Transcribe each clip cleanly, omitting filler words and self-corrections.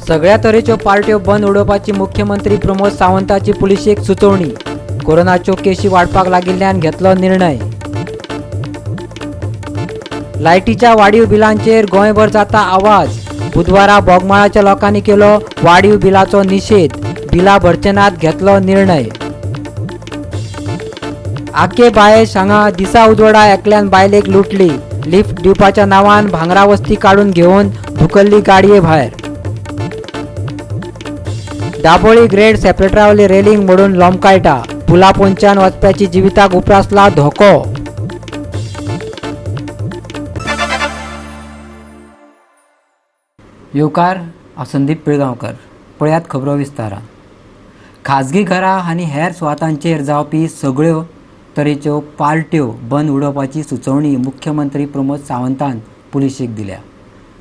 सगळ्या तरेच्यो पार्ट्यो बंद उडोवपाची मुख्यमंत्री प्रमोद सावंताची पुलिशेक सुचोवणी. कोरोनाच्यो केशी वाडपाक लागिल्ल्यान घेतलो निर्णय. लायटीच्या वाडीव बिलांचेर गोंयभर जाता आवाज. बुधवारा बोगमाळाच्या लोकांनी केलो वाडीव बिलाचो निशेध. बिलां भरचे नात घेतलो निर्णय. आके बायेश हांगा दिसा उजवाडा एकल्यान बायलेक लुटली. लिफ्ट दिवपाच्या नांवान भांगरा वस्ती काडून घेवन धुकल्ली गाडये भायर. दाबोळी ग्रेड सेपरेटरावली रेलिंग मोडून लोंबकायटा. पुला पोंच्यान वचप्याची जिविताक उप्रासला धोको. येवकार, हांव संदीप पिळगांवकर. पळयात खबरो विस्तारान. खाजगी घरां आनी हेर सुवातांचेर जावपी सगळ्यो तरेच्यो पार्ट्यो बंद उडोवपाची सुचोवणी मुख्यमंत्री प्रमोद सावंतान पुलिशेक दिल्या.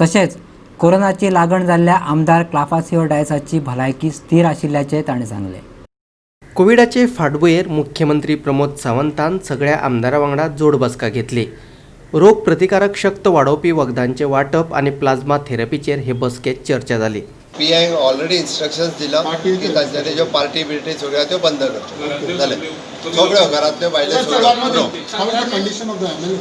तशेंच कोरोनाची लागण जाल्ल्या आमदार क्लाफासियो डायसाची भलायकी स्थिर आशिल्ल्याचें ताणें सांगलें. कोविडाचे फाटभुंयेर मुख्यमंत्री प्रमोद सावंतान सगळ्या आमदारां वांगडा जोड बसका घेतली. रोग प्रतिकारक शक्त वाडोवपी वखदांचें वांटप आनी प्लाझ्मा थेरपीचेर हे बसकेंत चर्चा जाली. पी आयक ऑलरेडी इन्स्ट्रक्शन्स दिला की तांच्यानी ज्यो पार्टी बिर्टी सगळ्यो त्यो बंद करच्यो. जालें, सगळ्यो घरांतल्यो भायल्यो सगळ्यो पुरो. How is the condition of the MLA?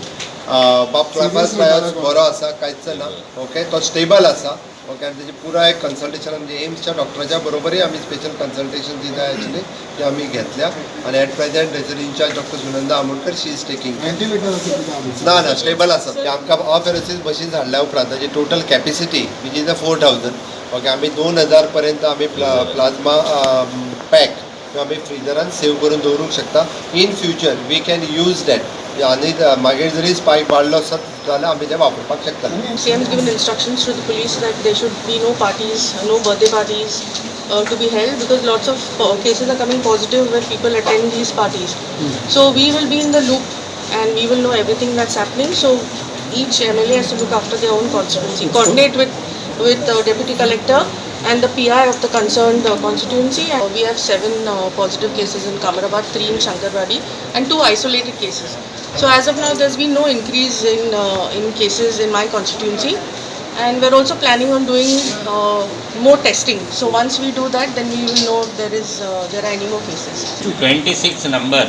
बाब क्लाफास डायस बरो आसा, कांयच ना. ओके, तो स्टेबल आसा. ओके, आनी तेजी पुराय कन्सल्टेशन म्हणजे एम्सच्या डॉक्टराच्या बरोबरय आमी स्पेशल कन्सल्टेशन दिता एक्चुली ती आमी घेतल्या. आनी एट प्रेझेंट थंयसर in-charge doctor Sunanda Amonkar, she is taking. Ventilator अशें कितें आमी? ना ना, स्टेबल आसात ते. आमकां अफेरोसीस मशीन हाडल्या उपरांत ताची total capacity which is a 4000, okay, आमी 2000 पर्यंत आमी प्लाझ्मा पॅक किंवा आमी फ्रिजरान सेव करून दवरूंक शकता. In future we can use that. आनी मागीर जरी स्पायक वाडलो आसत जाल्यार आमी ते वापरपाक शकतले. CM has given instructions to the police that there should be no parties, no birthday parties to be held because lots of cases are coming positive when people attend these parties. So we will be in the loop and we will know everything that's happening. So each MLA has to look after their own constituency, coordinate with deputy collector and the PI of the concerned constituency. And we have 7 positive cases in Kamarabad, 3 in Shankarwadi, and 2 isolated cases. So as of now, there's been no increase in cases in my constituency, and we're also planning on doing more testing. So once we do that, then we will know if there are any more cases. 26 number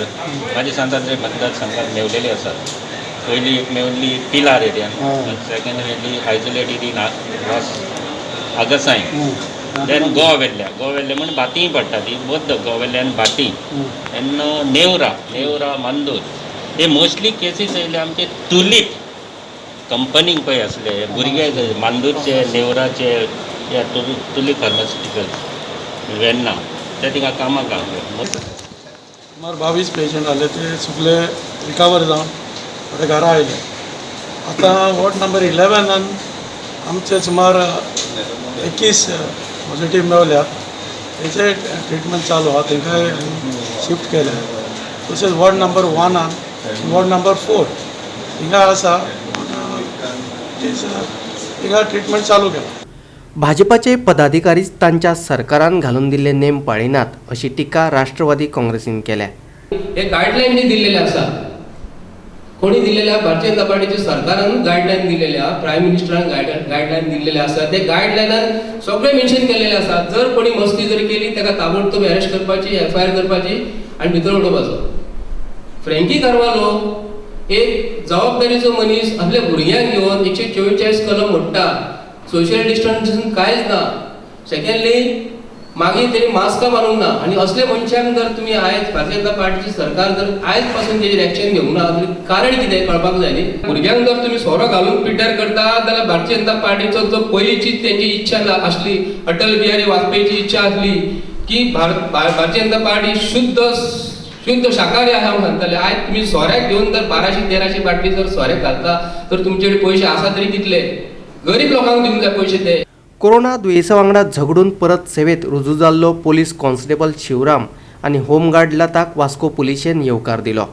म्हाजे सांतांद्रे मतदारसंघात मेवलेले आसात. पयली एक मेवली पिलार एरियान, second मेवली isolated in आगसाय, देन गोवा वेल्ल्या. गोवा वेल्ल्या म्हण भातीय पडटा ती, both Goa वेल्ल्या आनी भाती एन नेवरा, नेवरा मांदूर. हे मोस्टली केसीस येयले आमचे तुलीप कंपनीक पळय आसले भुरगे, मांदूरचे, नेवराचे, या तुलीप फार्मास्युटिकल्स वेन्ना, ते थिंगा कामाक आसले. सुमार 22 पेशंट आसले, ते सगळे रिकवर जावन थोडे घरा आयले. आतां वॉर्ड नंबर 11नान आमचे सुमार 21 पॉझिटीव मेवल्या. तेचे ट्रिटमेंट चालू आहा, तेंकाय शिफ्ट केले. तशेंच वॉर्ड नंबर 1नान, वॉर्ड नंबर 4 हिंगा आसा, हिंगा ट्रिटमेंट चालू केला. भाजपाचे पदाधिकारीच तांच्या सरकारान घालून दिल्ले नेम पाळिनात अशी टिका राष्ट्रवादी काँग्रेसीन केल्या. हे गायडलायन जे दिल्लेले आसा, कोणी दिलेले आहा? भारतीय जनता पार्टीच्या सरकारान गायडलायन दिलेले आहा, प्रायम मिनिस्टरान गायडलायन दिल्लेले आसा. ते गायडलायनान सगळे मेन्शन केलेले आसा. जर कोणी मस्ती जर केली, ताका ताबडतोब अरेस्ट करपाची, एफआयआर करपाची आनी भितर उडोवपाचो. फ्रँकी कार्वालो एक जबाबदारीचो मनीस आपल्या भुरग्यांक घेवन 144 कलम मोडटा. सोशल डिस्टन्सिंग कांयच ना. सेकंडली, मागीर तेणी मास्कां बांदूंक ना. आनी असले मनशांक जर तुमी आयज भारतीय जनता पार्टीची सरकार जर आयज पासून तेजेर एक्शन घेवंक ना तर कारण कितें कळपाक जाय न्ही. भुरग्यांक जर तुमी सोरो घालून पिड्ड्यार करता जाल्यार भारतीय जनता पार्टीचो जो पयलींची तेंची इच्छा आसली, अटल बिहारी वाजपेयीची इच्छा आसली की भारतीय जनता पार्टी शुद्ध शुद्ध शाकाहारी आसा म्हूण सांगताले. आयज तुमी सोऱ्याक घेवन जर 1200-1300 बाटली जर सोऱ्याक घालता तर तुमचे कडेन पयशे आसा तरी कितले? गरीब लोकांक दिवंक जाय पयशे ते. कोरोना दुयेंसा वांगडा झगडून परत सेवेत रुजू जाल्लो पोलीस कॉन्स्टेबल शिवराम आनी होमगार्ड लताक वास्को पुलिशेन येवकार दिलो.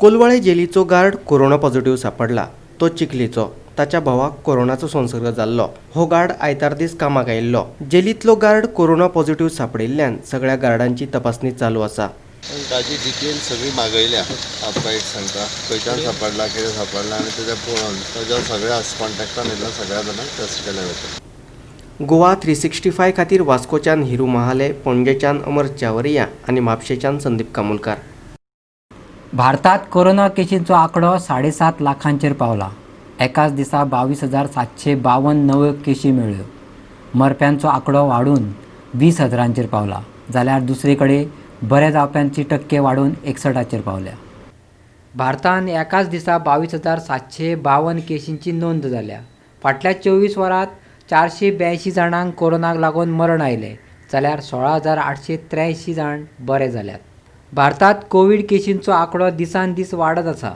कोलवाळे जेलीचो गार्ड कोरोना पॉझिटिव्ह सापडला. तो चिखलीचो. ताच्या भावाक कोरोनाचो संसर्ग जाल्लो. हो गार्ड आयतार दीस कामाक आयिल्लो. जेलींतलो गार्ड कोरोना पॉझिटिव्ह सापडिल्ल्यान सगळ्या गार्डांची तपासणी चालू आसा. ताजी डिटेल सगळी मागयल्या. आमकां एक सांगता खंयच्यान सापडला, कितें सापडला आनी तेज्या पळोवन ताज्या सगळ्या कॉन्टेक्टान येयल्ल्या सगळ्या जाणांक टेस्ट केल्या वता. गोवा 365 खातीर वास्कोच्यान हिरू महाले, पणजेच्यान अमर चावरिया आनी म्हापशेच्यान संदीप कामुलकार. भारतात कोरोना केशींचो आंकडो 7.5 लाखांचेर पावला. एकाच दिसा 22,752 नव्यो केशी मेळ्ळ्यो. मरप्यांचो आंकडो वाडून 20,000 पावला, जाल्यार दुसरे कडेन बरे जावप्यांची टक्के वाडून 61 पावल्या. भारतान एकाच दिसा 22,752 केशींची नोंद जाल्या. फाटल्या 24 वरांत 482 जाणांक कोरोनाक लागून मरण आयलें, जाल्यार 16,883 जाण बरे जाल्यात. भारतात कोवीड केशींचो आंकडो दिसान दीस वाडत आसा.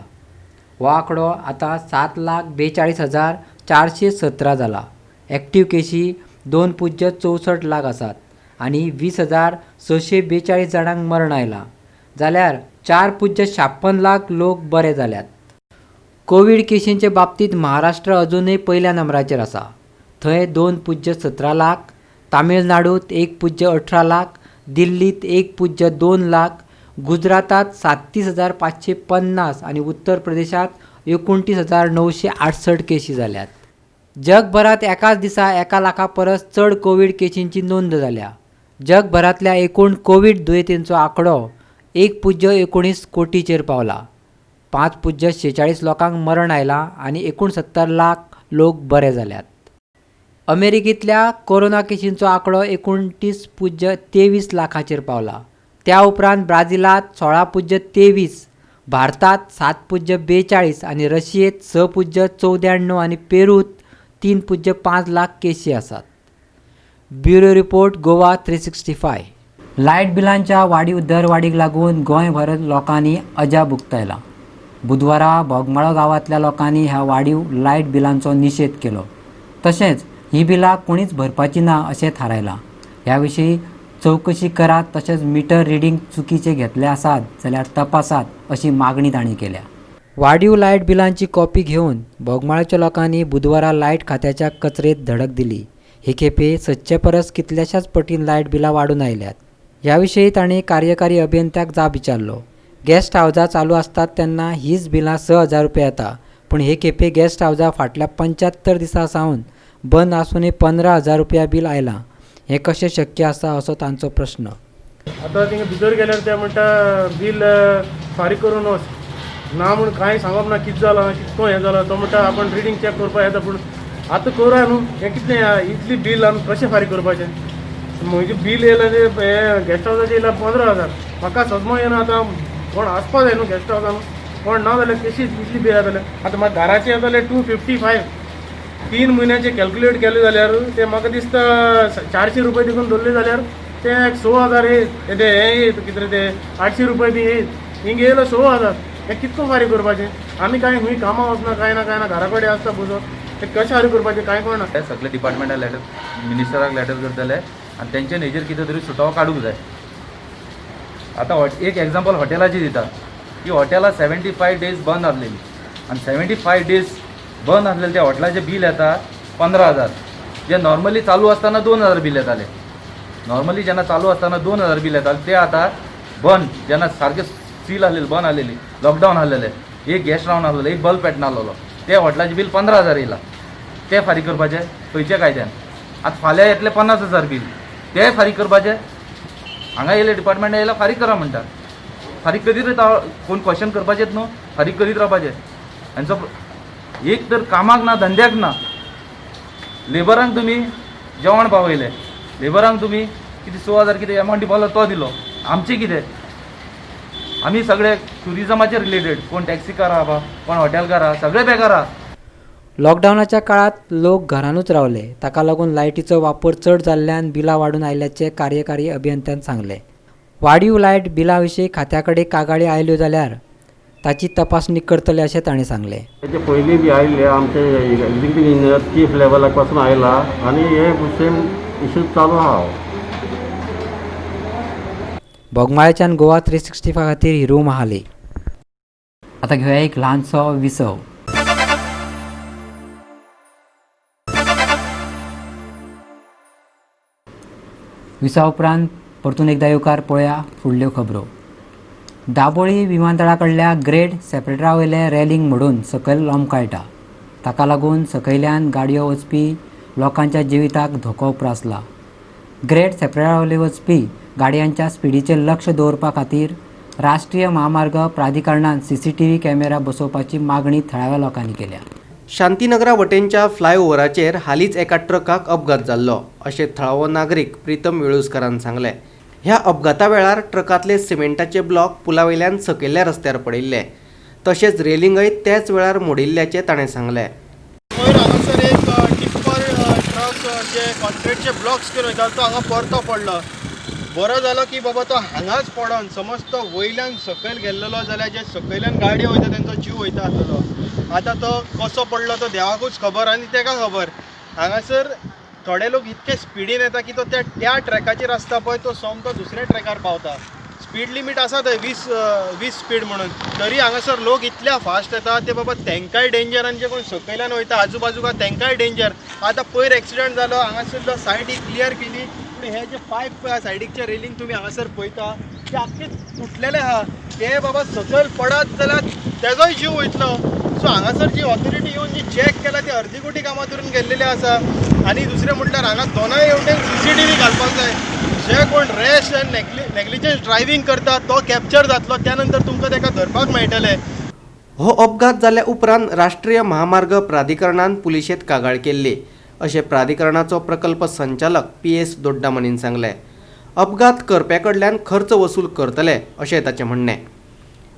हो आंकडो आतां 7,42,417 जाला. एक्टीव केशी 2.64 लाख आसात आनी 20,642 जाणांक मरण आयलां, जाल्यार 4.56 लाख लोक बरे जाल्यात. कोवीड केशींचे बाबतींत महाराष्ट्र अजुनूय पयल्या नंबराचेर आसा. थंय 2.17 लाख, तामिळनाडूंत 1.18 लाख, दिल्लींत 1.2 लाख, गुजरातांत 37,550 आनी उत्तर प्रदेशांत 29,968 केशी जाल्यात. जगभरांत एकाच दिसा 1 लाखा परस चड कोवीड केशींची नोंद जाल्या. जगभरांतल्या एकूण कोवीड दुयेंतींचो आंकडो 1.19 कोटीचेर पावला. 5.46 लोकांक मरण आयलां आनी 69 लाख लोक बरे जाल्यात. अमेरिकेंतल्या कोरोना केशींचो आंकडो 29.23 लाखाचेर पावला. त्या उपरांत ब्राझिलांत 16.23, भारतांत 7.42 आनी रशियेंत 6.94 आनी पेरूंत 3.5 लाख केशी आसात. Bureau report, Goa 365. Light बिलांच्या वाडीव दरवाडीक लागून गोंयभर लोकांनी अजाप उक्तायलां. बुधवारा बोगमाळो गांवांतल्या लोकांनी ह्या वाडीव लायट बिलांचो निशेध केलो. तशेंच ही बिलां कोणीच भरपाची ना अशें थारायलां. ह्या विशीं चवकशी करात तशेंच मिटर रिडींग चुकीचे घेतले आसात जाल्यार तपासात अशी मागणी तांणी केल्या. वाडीव लायट बिलांची कॉपी घेवन बोगमाळ्याच्या लोकांनी बुधवारा लायट खात्याच्या कचरेत धडक दिली. हे खेपे सदचे परस कितल्याशाच पटीन लायट बिलां वाडून आयल्यात. ह्या विशीं तांणी कार्यकारी अभियंत्याक जाब विचारलो. गेस्ट हावजां चालू आसतात तेन्ना हीच बिलां 6,000 रुपया येता, पूण हे खेपे गेस्ट हावजां फाटल्या 75 दिसां सावन बंद आसूनय 15,000 रुपया बील आयलां. हें कशें शक्य आसा असो तांचो प्रश्न. आतां थिंगा भितर गेल्यार ते म्हणटा बील फारीक करून वच ना म्हूण कांय सांगप ना, कितें जालां कितको हें जालां. तो म्हणटा आपण रिडींग चॅक करपाक येता, पूण आतां करूया न्हू हें कितलें इतली बील आमी कशें फारीक करपाचें. म्हजें बील येयलां तें हें गेस्ट हावसाचें येयलां 15,000. म्हाका सजमो येना आतां कोण आसपा जाय न्हू गेस्ट हावसान, कोण ना जाल्यार कशी इतली बील येतलें. आतां म्हाका घराचें येतलें 255, 3 म्हयन्याचे कॅल्क्युलेट केलें जाल्यार तें म्हाका दिसता 400 रुपया देखून धरले जाल्यार तें 6,000 येयत, तें हें येयत कितें तें 800 रुपया बी येयत. हिंगा येयलो 6,000. हें कितको फारीक करपाचें. आमी कांय खंय कामां वचना कांय ना कांय ना, घरा कडेन आसता बसून, तें कशें फारीक करपाचें कांय कळना. सगळे डिपार्टमेंटाक लेटर, मिनिस्टराक लेटर करतले आनी तेंच्यान हेजेर कितें तरी सुटावो काडूंक जाय. आतां एक एग्जाम्पल हॉटेलाची दिता की हॉटेलां 75 डेज बंद आसलेली आनी 75 डेज बंद आसलेले त्या हॉटेलाचें बील येता 15,000, जे नॉर्मली चालू आसतना 2,000 बील येतालें. नॉर्मली जेन्ना चालू आसतना 2,000 बील येतालें ते आतां बंद, जेन्ना सारकें सील आसलेली, बंद आसलेली, लॉकडावन आसलेलें, एक गॅस्ट रावन आसलेलो, एक बल्ब पेटना आसलेलो, ते हॉटेलाचें बील 15,000 येयलां. ते फारीक करपाचें खंयच्या कायद्यान? आतां फाल्यां येतलें 50,000 बील, ते फारीक करपाचें. हांगा येयले डिपार्टमेंट येयला फारीक करा म्हणटा, फारीक करीत राव, कोण क्वेश्चन करपाचेच न्हू, फारीक करीत रावपाचें. हांचो एक तर कामाक ना, धंद्याक ना. लेबरांक तुमी जेवण पावयलें, लेबरांक तुमी कितें 6,000 कितें एमावंट दिवपालो तो दिलो. आमचें कितें? आमी सगळे ट्युरिजमाचेर रिलेटेड, कोण टॅक्सीकार आहा, कोण हॉटेलकार आहा, सगळे बेकार आहा. लॉकडावनाच्या काळात लोक घरानूच रावले, ताका लागून लायटीचो वापर चड जाल्ल्यान बिलां वाडून आयल्याचे कार्यकारी अभियंत्यान सांगलें. वाडीव लायट बिलां विशीं खात्या कडेन कागाळी आयल्यो जाल्यार ताची तपासणी करतले अशें ताणें सांगलें. तेचे पयलीं बी आयिल्ले आमचे एग्जिक्युटीव इंजिनियर चीफ लेवलाक पासून आयला आनी हे सेम इशू चालू आहा. बोगमाळ्याच्यान गोवा 365 खातीर हिरू महाले. आतां घेवया एक ल्हानसो विसव. विसवा उपरांत परतून एकदां येवकार. पळया फुडल्यो खबरो. दाबोळी विमानतळा कडल्या ग्रेड सेपरेटरा वयलें रेलिंग मोडून सकयल लोंबकळटा. ताका लागून सकयल्यान गाडयो वचपी लोकांच्या जिविताक धोको उप्रासला. ग्रेड सेपरेटरा वयले वचपी गाडयांच्या स्पिडीचेर लक्ष दवरपा खातीर राष्ट्रीय म्हामार्ग प्राधिकरणान सीसीटीव्ही कॅमेरा बसोवपाची मागणी थळाव्या लोकांनी केल्या. शांतीनगरा वटेनच्या फ्लायओव्हराचेर हालींच एका ट्रकाक अपघात जाल्लो अशें थळावो नागरीक प्रितम वेळुस्कारान सांगलें. ह्या अपघाता वेळार ट्रकांतले सिमेंटाचे ब्लॉक पुला वयल्यान सकयल्ल्या रस्त्यार पडिल्ले, तशेंच रेलिंगय त्याच वेळार मोडिल्ल्याचें ताणें सांगलें. वयर हांगासर एक टिप्पर ट्रक जे कॉन्क्रिटचे ब्लॉक्स घेवन वयतालो तो हांगा परतो पडलो. बरो जालो की बाबा तो हांगाच पडोन, समज तो वयल्यान सकयल गेल्लो जाल्यार जे सकयल्यान गाडयो वयता तेंचो जीव वयता आसलेलो. आतां तो कसो पडलो तो देवाकूच खबर आनी तेका खबर. हांगासर थोडे लोक इतके स्पिडीन येता की तो त्या त्या ट्रॅकाचेर आसता पळय तो सोमतो दुसऱ्या ट्रॅकार पावता. स्पीड लिमीट आसा थंय 20 स्पीड म्हणून, तरी हांगासर लोक इतल्या फास्ट येता ते बाबा तेंकांय डेंजर आनी जे कोण सकयल्यान वयता आजूबाजूका तेंकांय डेंजर. आतां पयर एक्सिडंट जालो हांगासरलो सायडीक क्लियर केली, पूण हे जे पायप पळय सायडीकचे रेलिंग तुमी हांगासर पळयता ते आख्खे तुटलेले आहा. ते बाबा सकयल पडत जाल्यार तेजोय जीव वयतलो. सो हांगासर जी ऑथॉरिटी येवन जी चॅक केला ती अर्दी कोटी कामां धरून गेल्लेली आसा. आनी दुसरें म्हटल्यार हांगा दोनाय वटेन सीसीटीव्ही घालपाक जाय. जे कोण रॅश आनी नेग्लिजन्स ड्रायव्हींग करता तो कॅप्चर जातलो, त्या नंतर तुमकां ताका धरपाक मेळटलें. हो अपघात जाल्या उपरांत राष्ट्रीय महामार्ग प्राधिकरणान पुलिशेंत कागाळ केल्ली अशें प्राधिकरणाचो प्रकल्प संचालक पी.एस. दोड्डामणीन सांगलें. अपघात करप्या कडल्यान खर्च वसूल करतले अशें ताचें म्हणणें.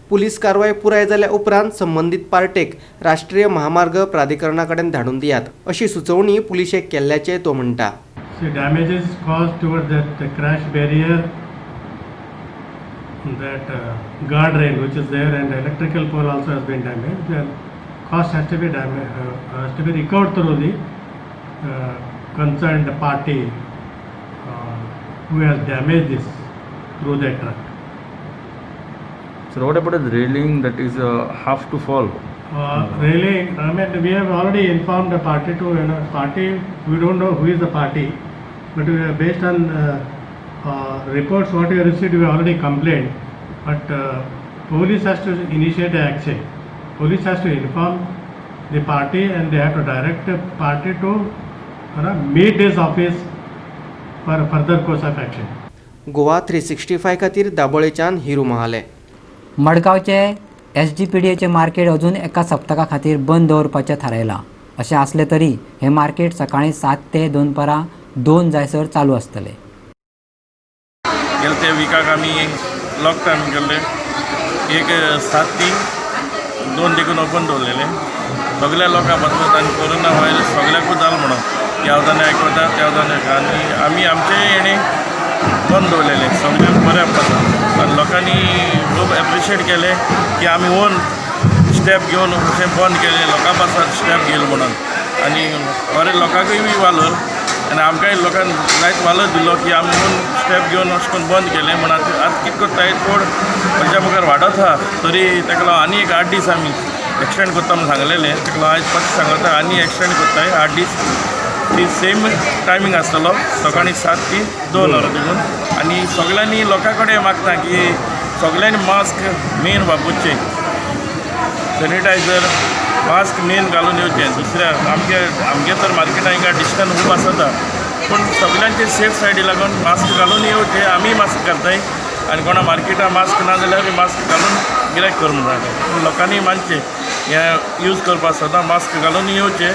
पुलीस कारवाय पुराय जाल्या उपरांत संबंदीत पार्टेक राष्ट्रीय महामार्ग प्राधिकरणा कडेन धाडून दियात अशी सुचोवणी पुलिशेक केल्ल्याचें तो म्हणटा. See, damages caused towards that crash barrier, that guardrail which is there, and electrical pole also has been damaged. The cost has to be recovered through the concerned party who has damaged this through that truck. So what about the railing that is half to fall? Railing, I mean, we have already informed the party to, you know, party, we don't know who is the party, but we are based on reports what we have received, we have already complained, but police has to initiate the action. Police has to inform the party and they have to direct the party to, you know, meet this office for further course of action. Goa 365 खातीर दाबोळेच्यान Hiru Mahale. मडगांवचे एसजीपीडीएचें market अजून एका सप्तका खातीर बंद दवरपाचें थारायलां. अशें आसलें तरी हें मार्केट सकाळीं 7 ते दनपारां 2 जायसर चालू आसतलें. गेले ते विकाक आमी लॉकडावन केल्ले, एक 7 ते 2 देखून ओपन दवरलेले. सगळ्या लोकां बसतात आनी कोरोना व्हायरस सगळ्याकूच जालो म्हणून ह्या वतान आयकता त्या वतान, आनी आमी आमचे हेणे बंद दवरलेले सगळ्यांक बऱ्या पडटा. आनी लोकांनी खूब एप्रिशिएट केलें की आमी ओन स्टेप घेवन अशें बंद केलें, लोकां पासत स्टेप घेयलो म्हणून. आनी बरें लोकांकूय बी वालोर आनी आमकांय लोकांक जायत वालोर दिलो की आमी ओन स्टेप घेवन अशें करून बंद केलें म्हण. आतां आतां कितें करताय चड खंयच्या मुखार वाडत आहा तरी ताका लागून आनी एक 8 दीस आमी एक्सटेंड करता म्हूण सांगलेलें. ताका लागून आयज परत सांगता आनी एक्सटेंड करताय 8 दीस. ती सेम टायमींग आसतलो सकाळीं 7 ते 2 वरां देखून. आनी सगळ्यांनी लोकां कडेन मागता की सगळ्यांनी मास्क मेन वापरचें, सॅनिटायझर मास्क मेन घालून येवचें. दुसऱ्या आमगे आमगे तर मार्केटान हिंगा डिस्टन्स खूब आसता, पूण सगळ्यांचे सेफ सायडी लागून मास्क घालून येवचें. आमीय मास्क घालताय आनी कोणा मार्केटान मास्क ना जाल्यार मास्क घालून गिरायक कर म्हणून सांगता. पूण लोकांनी मानचें हें यूज करपाक सदां मास्क घालून येवचें.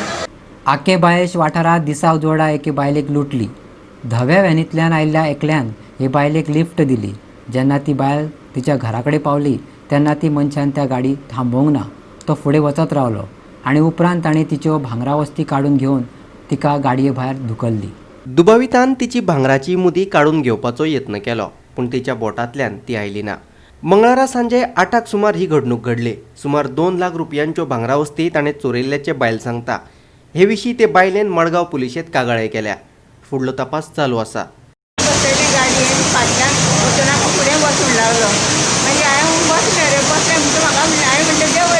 आके बायेश वाठारांत दिसा उजवाडा एके बायलेक लुटली. धव्या व्हॅनींतल्यान आयिल्ल्या एकल्यान हे बायलेक लिफ्ट दिली. जेन्ना ती बायल तिच्या घरा कडेन पावली तेन्ना ती मनशान त्या गाडी थांबोवंक ना. तो फुडें वचत रावलो आनी उपरांत ताणें तिच्यो भांगरा वस्ती काडून घेवन तिका गाडये भायर धुकल्ली. दुबावितान तिची भांगराची मुदी काडून घेवपाचो यत्न केलो, पूण तिच्या बोटांतल्यान ती आयली ना. मंगळारा सांजे 8 सुमार ही घडणूक घडली. सुमार 2 लाख रुपयांच्यो भांगरा वस्ती ताणें चोरिल्ल्याचें बायल सांगता. हे विशीं ते बायलेन मडगांव पुलिशेंत कागाळी केल्या. फुडलो तपास चालू आसा. बसयली गाडयेन फाटल्यान वचून फुडें वचूंक लागलो. मागीर हांवें बसलें रे, बसलें म्हणटा म्हाका म्हणलें, हांवें म्हणलें देव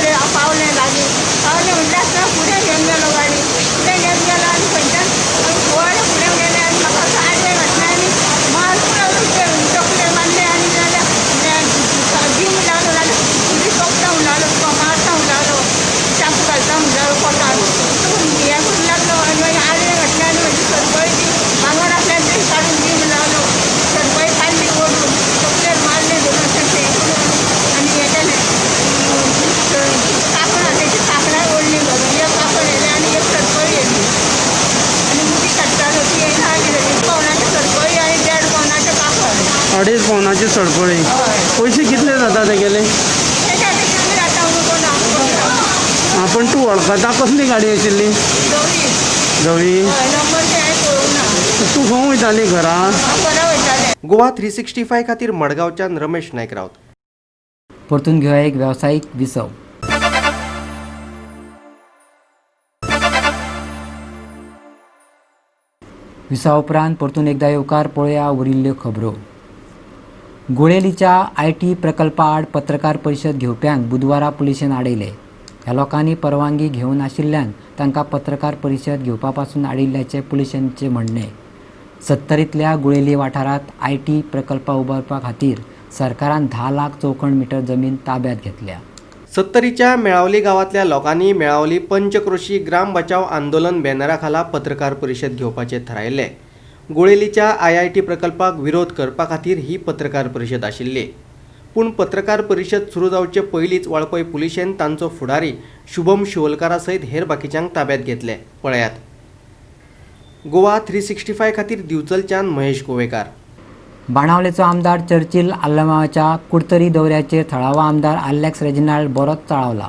सडपळी. पयशे कितले जाता तेगेले? आं, पण तूं वळखता कसली गाडी आशिल्ली? धवी. तूं खंय वयताली घरा? गोवा 365 खातीर मडगांवच्यान रमेश नायक राऊत. परतून घेवया एक वेवसायीक विसव. विसवा उपरांत परतून एकदा येवकार. पळोवया उरिल्ल्यो खबरो. गुळेलीच्या IT प्रकल्पा आड पत्रकार परिशद घेवप्यांक बुधवारा पुलिशेन आडयले. ह्या लोकांनी परवानगी घेवंक नाशिल्ल्यान तांकां पत्रकार परिशद घेवपा पासून आडयिल्ल्याचें पुलिशेचें म्हणणें. सत्तरींतल्या गुळेली वाठारांत IT प्रकल्प उबारपा खातीर सरकारान 10 लाख चौखण मिटर जमीन ताब्यांत घेतल्या. सत्तरीच्या मेळावली गांवांतल्या लोकांनी मेळावली पंचक्रोशी ग्राम बचाव आंदोलन बॅनरा खाला पत्रकार परिशद घेवपाचें थारायल्लें. गुळेलीच्या आयआयटी प्रकल्पाक विरोध करपा खातीर ही पत्रकार परिशद आशिल्ली. पूण पत्रकार परिशद सुरू जावचे पयलींच वाळपय पुलिशेन तांचो फुडारी शुभम शिवोलकारा सयत हेर बाकीच्यांक ताब्यांत घेतले. पळयात गोवा 365 खातीर दिवचलच्यान महेश गोवेकार. बाणावलेचो आमदार चर्चिल आल्लमाच्या कुडतरी दौऱ्याचेर थळावो आमदार आलेक्स रेजिनाल्ड बरोच चाळवला.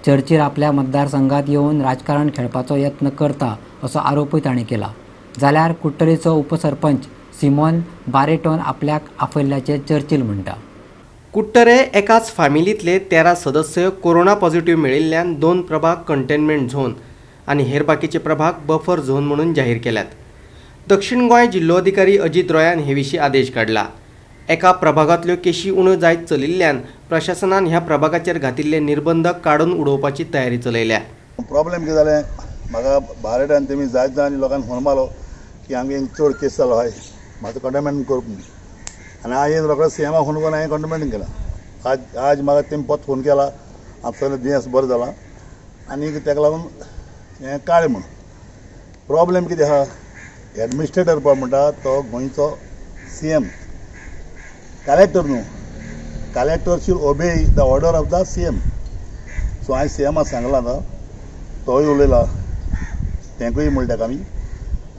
चर्चिल आपल्या मतदारसंघात येवन राजकारण खेळपाचो यत्न करता असो आरोपूय ताणें केला. जाल्यार कुडटरीचो उपसरपंच सिमोन बारेटोन आपल्याक आपयल्ल्याचें चर्चिल म्हणटा. कुडटरे एकाच फामिलींतले 13 सदस्य कोरोना पॉझिटिव्ह मेळिल्ल्यान 2 प्रभाग कंटेनमेंट झोन आनी हेर बाकीचे प्रभाग बफर झोन म्हणून जाहीर केल्यात. दक्षिण गोंय जिल्लोधिकारी अजीत रॉयान हे विशीं आदेश काडला. एका प्रभागांतल्यो केशी उण्यो जायत चलिल्ल्यान प्रशासनान ह्या प्रभागाचेर घातिल्ले निर्बंध काडून उडोवपाची तयारी चलयल्या. प्रॉब्लेम कितें जालें, म्हाका बारेटान तेमी जायत जाणांनी लोकांक फोन मारलो की आमगे चड केस जालो हय, म्हाका कंटेनमेंट करप न्ही. आनी हांवें रोखडो सीएमाक फोन करून हांवें कंटेनमेंट केलां. आज म्हाका तेमी परत फोन केला, आमचो सगळें दुयेंस बरें जालां आनी ताका लागून हें काड म्हूण. प्रॉब्लेम कितें आहा, एडमिनिस्ट्रेटर पळय म्हणटा तो गोंयचो सीएम, कलेक्टर न्हू. Collector should obey the order of the CM. So हांवें सीएमाक सांगलां, आतां तोय उलयला, तेंकूय म्हणटा ताका आमी.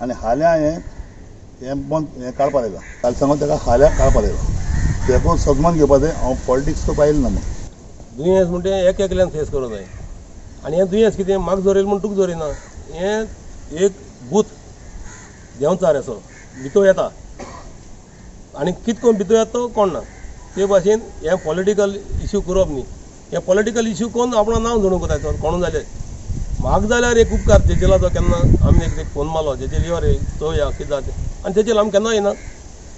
आनी हाल्यां हांवें हें बंद हें काडपा लायलां, काल सांगून ताका हाल्यां काडपा लायलां. तेकून सजमान घेवपा जाय, हांव पॉलिटिक्स करपा आयलो ना म्हूण. दुयेंस म्हणटा एक एकल्यान फेस करूंक जाय. आनी हें दुयेंस कितें म्हाका जोर येयलें म्हूण तुका जोर येना, हें एक भूत देंवचार असो भितर येता आनी कितें करून भितर येता तो कोण ना. ते भाशेन हें पॉलिटिकल इश्यू करप न्ही, हें पॉलिटिकल इश्यू करून आपणा नांव जोडूंक वता कोणूय जाल्यार. म्हाका जाल्यार एक उपकार चेचिलाचो, केन्ना आमी एक फोन मारलो चेचिल यो रे चोवया कितें जाता, आनी चेचिल आमी केन्ना येना,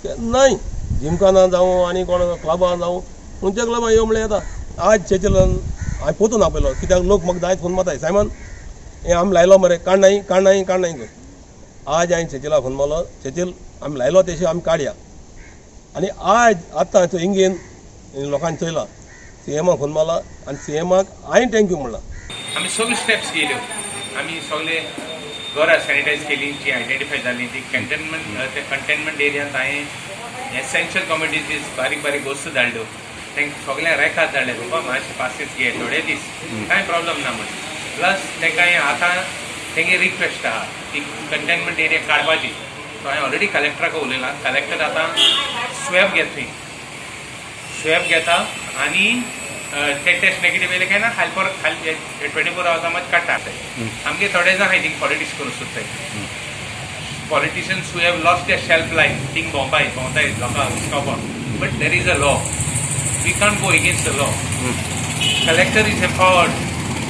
केन्नाय जिमखाना जावं आनी कोण क्लबां जावं खंयच्या क्लबां यो म्हणल्यार येता. आज चेचिलान हांवें पोतून आपयलो कित्याक लोक म्हाका जायत फोन मारताय, सायमन हें आमी लायलो मरे काडनाय काडनाय काडनाय कर. आज हांवें चेचिला फोन मारलो, चेचिल आमी लायलो तेशी आमी काडया. आनी आज आतां इंगेन लोकांनी चोयला, सीएमाक फोन मारला आनी सीएमाक हांवें thank you म्हणलां. आमी सगळे स्टेप्स केल्यो, आमी सगळे घरां सॅनिटायज केली जी आयडेंटिफाय जाली ती कंटेनमेंट, त्या कंटेनमेंट एरियांत हांवें एसेन्शियल कॉमोडिटीज बारीक बारीक वस्तू धाडल्यो, तांकां सगळ्यांक रेखाद धाडले बाबा मातशे पासियेंस घे थोडे दीस कांय प्रॉब्लम ना म्हण. प्लस तांकां आतां तेंगे रिक्वेस्ट आहा ती कंटेनमेंट एरिया काडपाची. सो हांवें ऑलरेडी कलेक्टराक उलयलां, कलेक्टर आतां स्वॅब घेता थंय, स्वॅब घेता आनी ते टेस्ट नेगेटीव येयले काय ना खाली परत खाली 24 आवर्सां मात काडटा. आमगे थोडे जाण आहाय थिंग पॉलिटिक्स करूंक सोदताय, politicians who have lost their shelf life thing भोंवपाय भोंवताय लोकांक हुसकावपाक. But there is a law, we can't go against the law. Collector is empowered,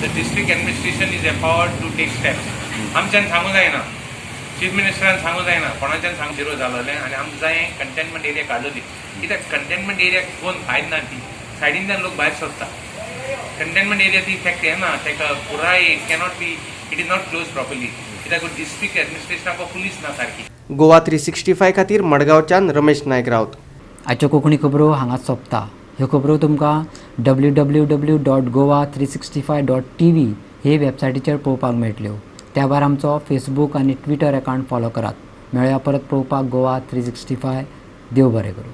the district administration is empowered to take steps. आमच्यान सांगूं जायना, chief मिनिस्टरान सांगूं जायना, कोणाच्यान सांगूं zero जालोलें. आनी आमकां जाय कंटेनमेंट एरिया काडलोली, कित्याक कंटेनमेंट एरिया कोण भायर ना, ती सायडींतल्यान लोक भायर सरता. कंटेनमेंट एरिया ती इफेक्ट येना ताका पुराय, it cannot be, it is not close properly, कित्याक डिस्ट्रिक्ट एडमिनिस्ट्रेशनाक पुलीस ना सारकी. गोवा 365 खातीर मडगांवच्यान रमेश नायक राऊत. आजच्यो कोंकणी खबरो हांगाच सोंपता. ह्यो खबरो तुमकां www.goa365.tv हे वेबसायटीचेर पळोवपाक मेळटल्यो. त्या भायर आमचो फेसबूक आनी ट्विटर अकावंट फॉलो करात. मेळया परत पळोवपाक गोवा 365. देव बरें करूं.